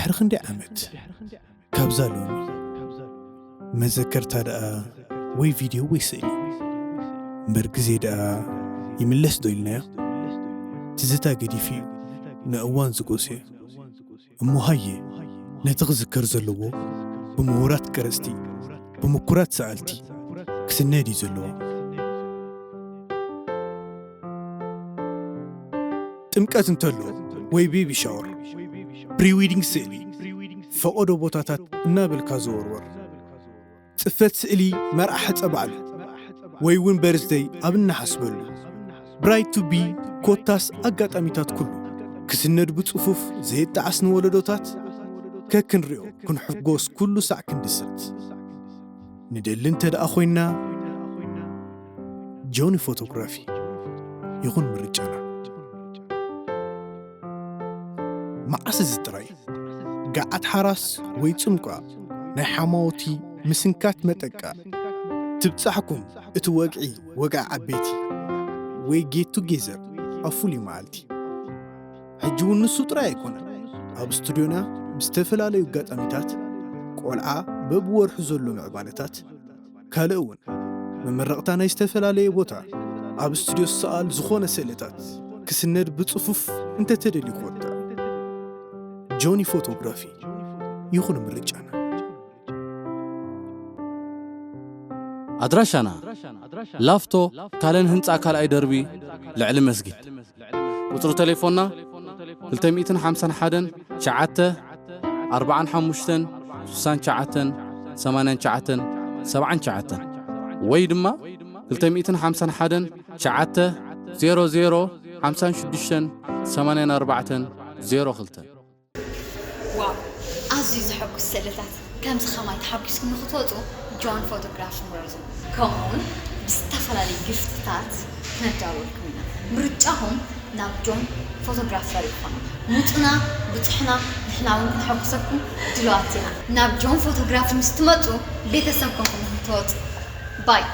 ድሕሪ ክንደይ ዓመት ካብዛ ሎሚ? መዘከርታ ደኣ ወይ ቪድዮ ወይ ስእሊ እምበር፣ ግዜ ደኣ ይምለስ ዶ ኢልናዮ? ትዝታ ገዲፉ እዩ፣ ንእዋን ዝጎስየ። እሞ ሃየ፣ ነቲ ክዝከር ዘለዎ ብምሁራት ቀረጽቲ፣ ብምኩራት ሰኣልቲ ክስነድ እዩ ዘለዎ። ጥምቀት እንተሎ ወይ ቤቢ ሻወር፣ ፕሪዊዲንግ ስእሊ፣ ፈቐዶ ቦታታት እናበልካ ዘወርወር፣ ጽፈት ስእሊ መርዓ ሕጸ ባዕሉ ወይ እውን በርዝደይ ኣብ እናሓስበሉ፣ ብራይድ ቱ ቢ፣ ኮታስ ኣጋጣሚታት ኩሉ ክስነድ ብጽፉፍ ዘየጣዓስ ንወለዶታት ከክንሪኦ ክንሕጎስ ኩሉ ሳዕ ክንድሰት ንደሊ እንተ ደኣ ኮይንና፣ ጆኒ ፎቶግራፊ ይኹን ምርጫና። መዓስ እዚ ጥራይ? ገዓት ሓራስ ወይ ጽምቋ ናይ ሓማውቲ ምስንካት መጠቃ ትብጻሕኩም እቲ ወግዒ ወግዒ ዓበይቲ ወይ ጌት ቱጌዘር ኣብ ፍሉይ መዓልቲ። ሕጂ እውን ንሱ ጥራይ ኣይኮነን። ኣብ ስቱድዮና ብዝተፈላለዩ ኣጋጣሚታት ቆልዓ በብወርሑ ዘሎ ምዕባለታት ካልእ እውን መመረቕታ ናይ ዝተፈላለየ ቦታ ኣብ ስቱድዮ ዝሰኣል ዝኾነ ስእልታት ክስነድ ብጽፉፍ እንተተደልዩ ክወዳእ ጆኒ ፎቶግራፊ ይኹን ምርጫና። ኣድራሻና ላፍቶ ካልኣይ ህንጻ ካልኣይ ደርቢ ልዕሊ መስጊድ። ቁጽሪ ተሌፎንና ክልተ ሚእትን ሓምሳን ሓደን ትሽዓተ ኣርባዓን ሓሙሽተን ስሳን ትሽዓተን ሰማንያን ትሽዓተን ሰብዓን ትሽዓተን ወይ ድማ ክልተ ሚእትን ሓምሳን ሓደን ትሽዓተ ዜሮ ዜሮ ሓምሳን ሽዱሽተን ሰማንያን ኣርባዕተን ዜሮ ክልተ። ዋው ኣዝዩ ዘሐጉስ ስእልታት። ከምዚ ኸማይ ተሓጒስኩም ንኽትወጹ ጆን ፎቶግራፊ ምረጹ። ከምኡ እውን ብዝተፈላለዩ ጊፍትታት ክነዳልወልኩም ኢና። ምርጫኹም ናብ ጆን ፎቶግራፈር ይኹን። ምጹና፣ ብጹሕና፣ ንሕና እውን ክንሐጉሰኩም ድሉዋት ኢና። ናብ ጆን ፎቶግራፊ ምስ ትመጹ ቤተሰብ ኮንኩም ኢኹም ትወጹ። ባይ።